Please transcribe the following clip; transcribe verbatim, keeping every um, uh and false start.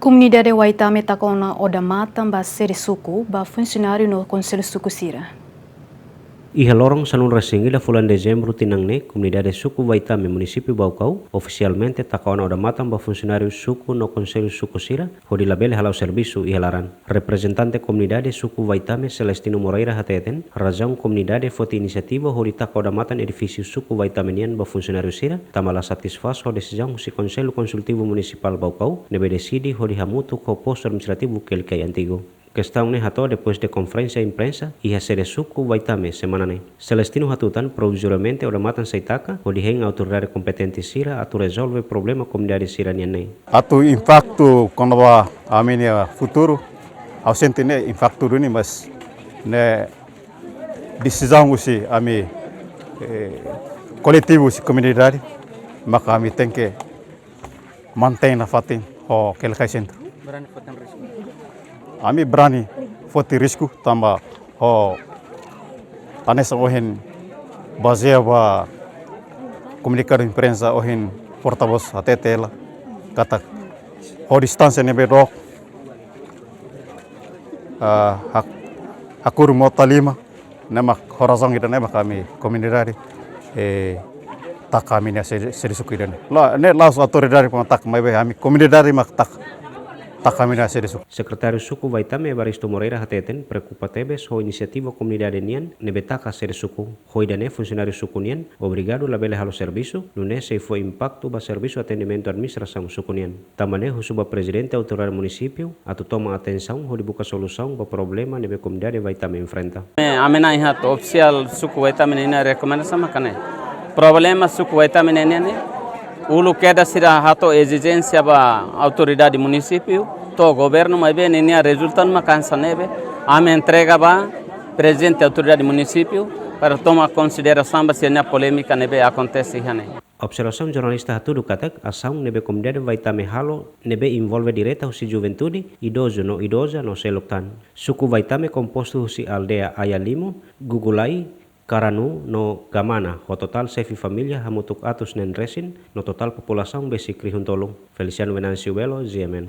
Komunidade Waitame taka ona odamatan ba sede suku, ba funsionáriu no konsellu suku sira. Iha loron sanulu-resin-ida fulan Dezembru tinan ne'e, komunidade suku Waitame, munisípiu Baucau, ofisialmente taka ona odamatan ba funsionáriu suku no konsellu suku sira, hodi labele hala'o servisu iha laran. Reprezentante komunidade suku Waitame, Celestino Moreira, hateten, razaun komunidade foti inisiativa hodi taka odamatan edifísiu suku Waitame nian ba funsionáriu sira, tanba la satisfás ho desizaun husi Konsellu Konsultivu Munisipál Baucau, ne'ebé deside hodi hamutuk ho postu administrativu Quelicai antigu. Kestaun ne'e hato'o depois de konferénsia imprensa iha sede suku Waitame semana ne'e. Celestino hatutan provizoriamente odamatan sei taka, hodi hein autoridade kompetente sira atu rezolve problema komunidade sira-nian ne'e. Atu impaktu kona-ba ami-nia futuru, ha'u sente ne'e impaktu duni, mas ne'e desizaun husi ami, eh, koletivu husi komunidade, maka ami tenke mantein nafatin ho Quelicai Sentru. Ami brani foti risku tanba ho hanesan ohin bazeia ba komunikadu imprensa ohin portavós hatete hela katak ho distánsia ne'ebé dook, ah, hak-, hakur mota lima, ne'e mak ho razaun ida-ne'e mak ami komunidade, eh, taka ami-nia sede, sede suku ida-ne'e. La, ne'e la'ós autoridade mak taka, maibé ami komunidade mak taka, taka ami-nia sede suku. Sekretáriu suku Waitame, Evaristo Moreira, hateten preokupa tebes ho inisiativa komunidade nian ne'ebé taka sede suku. Ho ida-ne'e funsionáriu suku nian obrigadu labele halo servisu, nune'e sei fó impaktu ba servisu atendimentu administrasaun suku nian. Tanba ne'e husu ba prezidente autoridade munisípiu atu toma atensaun hodi buka solusaun ba problema ne'ebé komunidade Waitame enfrenta. Eh, ami-nia iha atu ofisiál suku Waitame ninia rekomendasaun mak ne'e. Problema suku Waitame nian ne'e, uluk kedas sira hato'o ezijénsia ba autoridade munisípiu, to'o governu, maibé ninia rezultadu mak hanesan ne'ebé ami entrega ba prezidente autoridade munisípiu para toma konsiderasaun ba sira-nia polémika ne'ebé akontese iha ne'e. Observasaun jornalista hatudu katak asaun ne'ebé komunidade Waitame halo ne'ebé envolve direta husi juventude, idozu no idoza no seluk tan. Suku Waitame kompostu husi aldeia Ayalimo, Gugulai, Karanu no Gamana, ho totál xefe família hamutuk atus neen resin, no totál populasaun besik rihun tolu. Feliciano Venâncio Belo, G M N.